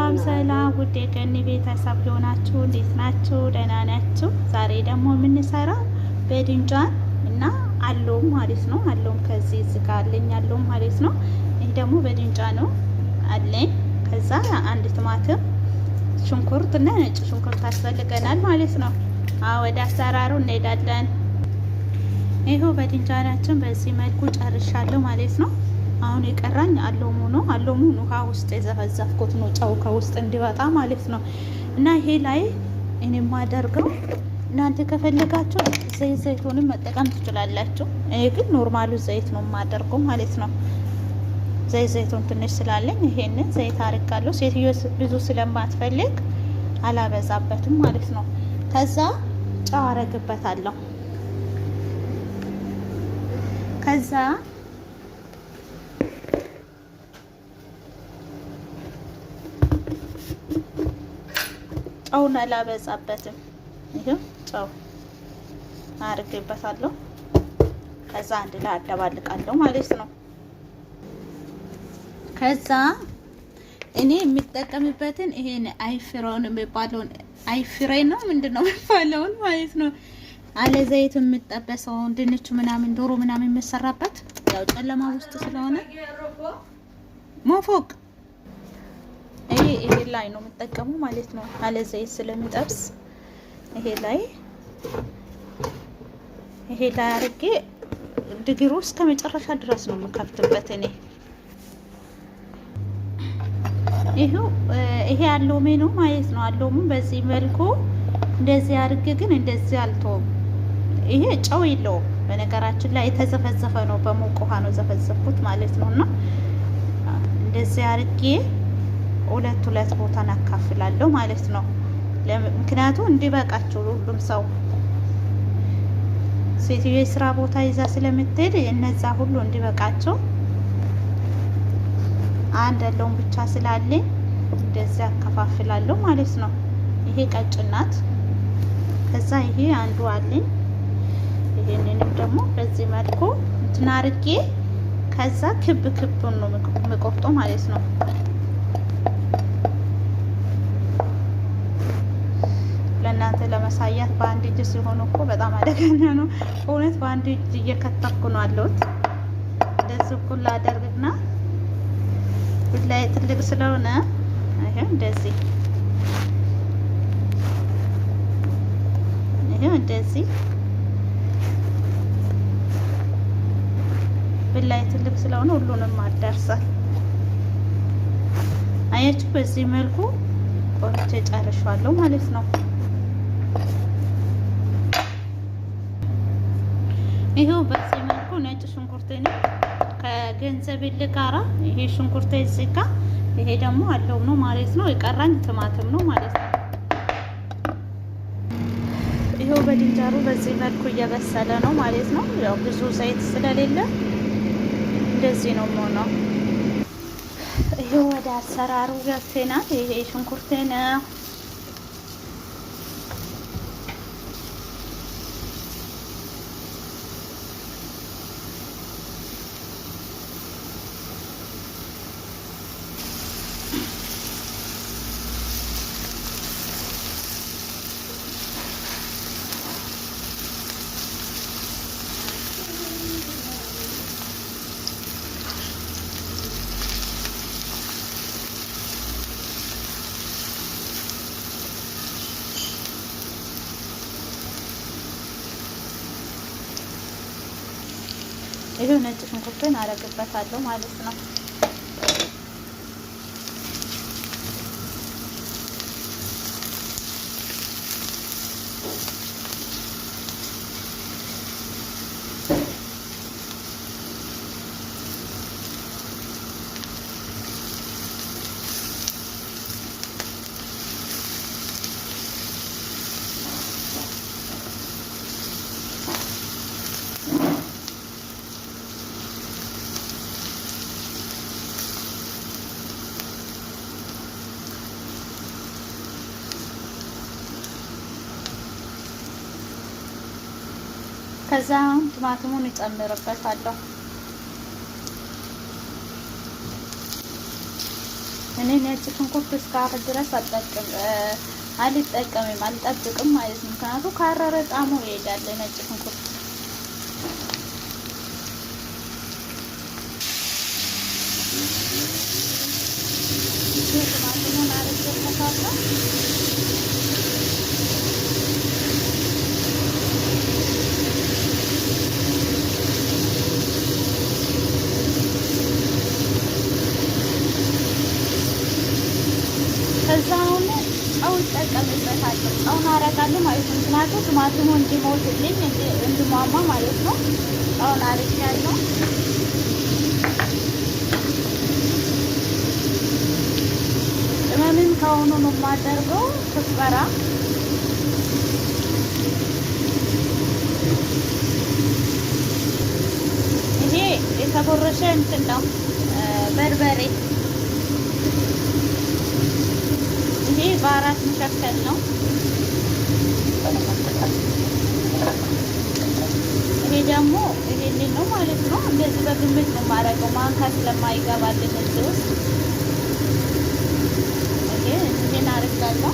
ሰላም ሰላም፣ ውድ የገኒ ቤተሰብ የሆናችሁ እንዴት ናችሁ? ደህና ናችሁ? ዛሬ ደግሞ የምንሰራው በድንጃን እና አሎም ማለት ነው። አሎም ከዚህ እዚህ ጋር አለኝ አሎም ማለት ነው። ይህ ደግሞ በድንጃ ነው አለኝ። ከዛ አንድ ቲማቲም፣ ሽንኩርት እና ነጭ ሽንኩርት አስፈልገናል ማለት ነው። ወደ አሰራሩ እንሄዳለን። ይኸው በድንጃናችን በዚህ መልኩ ጨርሻለሁ ማለት ነው። አሁን የቀራኝ አሎሙ ነው። አሎሙን ውሃ ውስጥ የዘፈዘፍኩት ነው፣ ጨው ከውስጥ እንዲወጣ ማለት ነው። እና ይሄ ላይ እኔ የማደርገው እናንተ ከፈለጋችሁ ዘይት ዘይቱንም መጠቀም ትችላላችሁ። እኔ ግን normal ኡ ዘይት ነው የማደርገው ማለት ነው። ዘይት ዘይቱን ትንሽ ስላለኝ ይሄንን ዘይት አድርጋለሁ። ሴትዮ ብዙ ስለማትፈልግ አላበዛበትም ማለት ነው። ከዛ ጨው አረግበታለሁ። ከዛ ጨውን አላበዛበትም። ይሄው ጨው አድርጌበታለሁ። ከዛ አንድ ላይ አደባልቃለሁ ማለት ነው። ከዛ እኔ የምጠቀምበትን ይሄን አይፍሮን የሚባለውን አይፍሬ ነው ምንድነው የሚባለውን ማለት ነው። አለ ዘይት የምጠበሰውን ድንች ምናምን ዶሮ ምናምን የምሰራበት ያው ጨለማ ውስጥ ስለሆነ ሞፎቅ ይሄ ላይ ነው የምጠቀሙ ማለት ነው። አለ ዘይት ስለሚጠብስ ይሄ ላይ አድርጌ ድግሩ እስከ መጨረሻ ድረስ ነው የምከፍትበት እኔ። ይሄው ይሄ አሎሜ ነው ማለት ነው። አሎሙ በዚህ መልኩ እንደዚህ አድርጌ ግን እንደዚህ አልተውም። ይሄ ጨው የለውም በነገራችን ላይ የተዘፈዘፈ ነው። በሞቅ ውሃ ነው ዘፈዘፍኩት ማለት ነው። እና እንደዚህ አድርጌ ሁለት ሁለት ቦታ አካፍላለሁ ማለት ነው። ምክንያቱም እንዲበቃቸው ሁሉም ሰው ሴትዮ የስራ ቦታ ይዛ ስለምትሄድ እነዛ ሁሉ እንዲበቃቸው አንድ ያለውን ብቻ ስላለኝ እንደዚህ አከፋፍላለሁ ማለት ነው። ይሄ ቀጭን ናት። ከዛ ይሄ አንዱ አለኝ። ይሄንንም ደግሞ በዚህ መልኩ እንትን አድርጌ ከዛ ክብ ክቡን ነው የምቆርጠው ማለት ነው። ለእናንተ ለመሳያት በአንድ እጅ ሲሆን እኮ በጣም አደገኛ ነው። እውነት በአንድ እጅ እየከተፍኩ ነው አለሁት። እንደዚህ እኩል አደርግና ቢላዬ ትልቅ ስለሆነ ይሄው እንደዚህ ይሄው እንደዚህ ቢላዬ ትልቅ ስለሆነ ሁሉንም አዳርሳል። አያችሁ፣ በዚህ መልኩ ቆርጬ ጨርሻለሁ ማለት ነው። ይሄው በዚህ መልኩ ነጭ ሽንኩርቴን ከገንዘብ ጋራ ይሄ ሽንኩርቴ እዚህ ጋር ይሄ ደግሞ አለው ነው ማለት ነው። የቀራኝ ቲማቲም ነው ማለት ነው። ይሄው በድንጃሩ በዚህ መልኩ እየበሰለ ነው ማለት ነው። ያው ብዙ ዘይት ስለሌለ እንደዚህ ነው የሆነው። ይሄው ወደ አሰራሩ ገብተናል። ይሄ ሽንኩርቴ ነው። ይሄው ነጭ ሽንኩርትን አረግበታለሁ ማለት ነው። ከዛ ቲማቲሙን እጨምርበታለሁ። እኔ ነጭ ሽንኩርት እስካሁን ድረስ አልጠቀምም አልጠብቅም ማለት ነው። ምክንያቱም ካረረ ጣሙ ይሄዳል ነጭ ሽንኩርት። ቲማቲሙን አድርጌበታለሁ። ከዛ አሁን ጨው እጠቀምበታለሁ። ጨውን አደርጋለሁ ማለት ነው። ምክንያቱም ቲማቲሙ እንዲሞትልኝ እንዲሟሟ ማለት ነው። ጨውን አድርጌያለሁ። ቅመምም ከአሁኑ ነው የማደርገው። ኩዝበራ ይሄ የተቦረሸ እንትን ነው በርበሬ ይሄ በአራት መሸከል ነው። ይሄ ደግሞ ይሄንን ነው ማለት ነው። እንደዚህ በግምት ነው የማደርገው ማንካ ስለማይገባልን እዚህ ውስጥ ይሄ ይሄን አደርጋለሁ።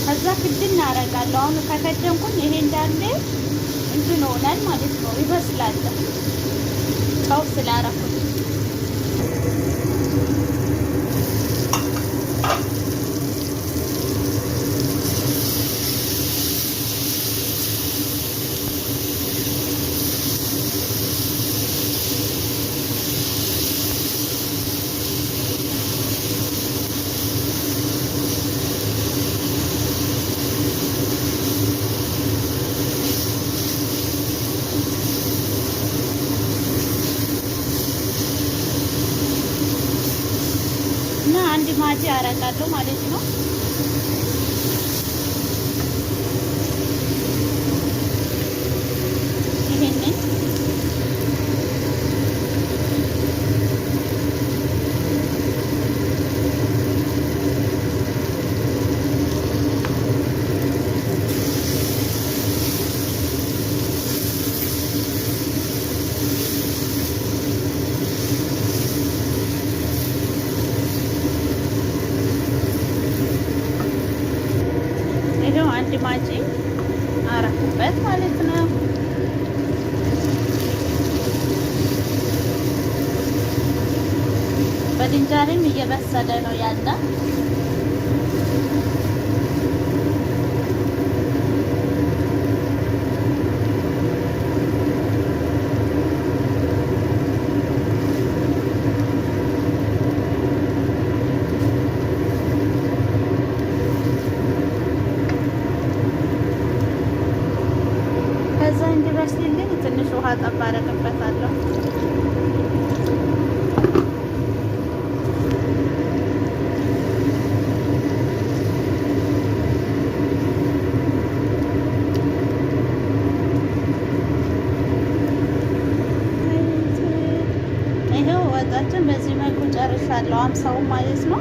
ከዛ ክድን አደርጋለሁ። አሁን ከከደንኩኝ ይሄ እንዳለ እንትን ይሆናል ማለት ነው፣ ይበስላል። ጨው ስላደረኩት እና አንድ ማጂ አደርጋለሁ ማለት ነው። ይሄንን ይሄው አንድ ማጂ አረኩበት ማለት ነው። በድንጃንም እየበሰለ ነው ያለ። ከዛ እንዲበስልልኝ ትንሽ ውሃ ጠብ አደርግበታለሁ። ይኸው ወጣችን በዚህ መልኩ ጨርሻለሁ። 50ው ማለት ነው።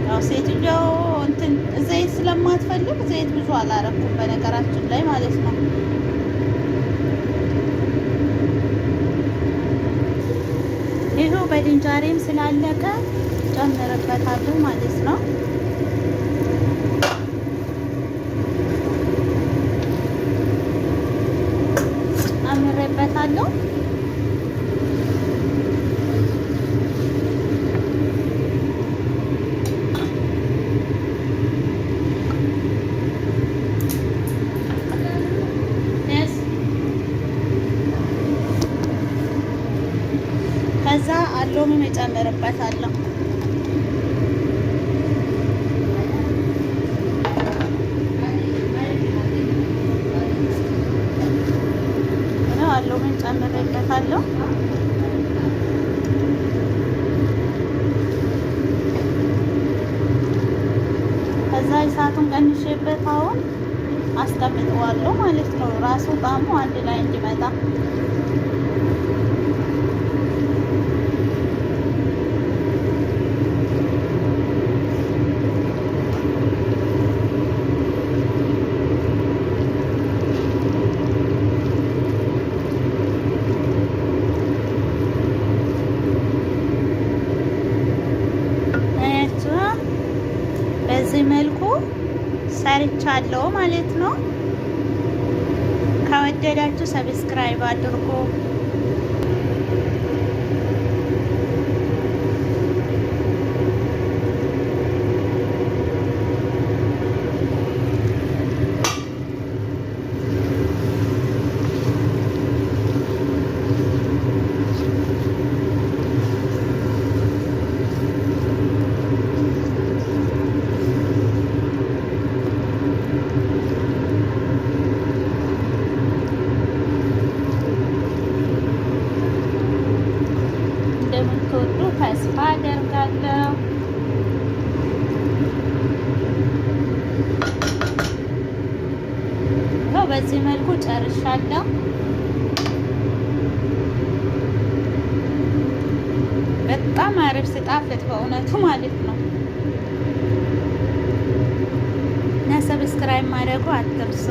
ያው ሴትዮው እንትን ዘይት ስለማትፈልግ ዘይት ብዙ አላረኩም በነገራችን ላይ ማለት ነው። ይኸው በድንጃሬም ስላለቀ ጨምርበታለሁ ማለት ነው። ጨምሬበታለሁ። ከዛ ሎሚ እጨምርበታለሁ። ሎሚ ጨምሬበታለሁ። ከዛ እሳቱን ቀንሼበት አሁን አስቀምጠዋለሁ ማለት ነው። ራሱ ጣዕሙ አንድ ላይ እንዲመጣ መልኩ ሰርቻለሁ ማለት ነው። ከወደዳችሁ subscribe አድርጉ። እንደምትወዱ ተስፋ አደርጋለሁ። ይኸው በዚህ መልኩ ጨርሻለሁ። በጣም አሪፍ ሲጣፍጥ በእውነቱ ማለት ነው። እና subscribe ማድረጉ አትርሱ።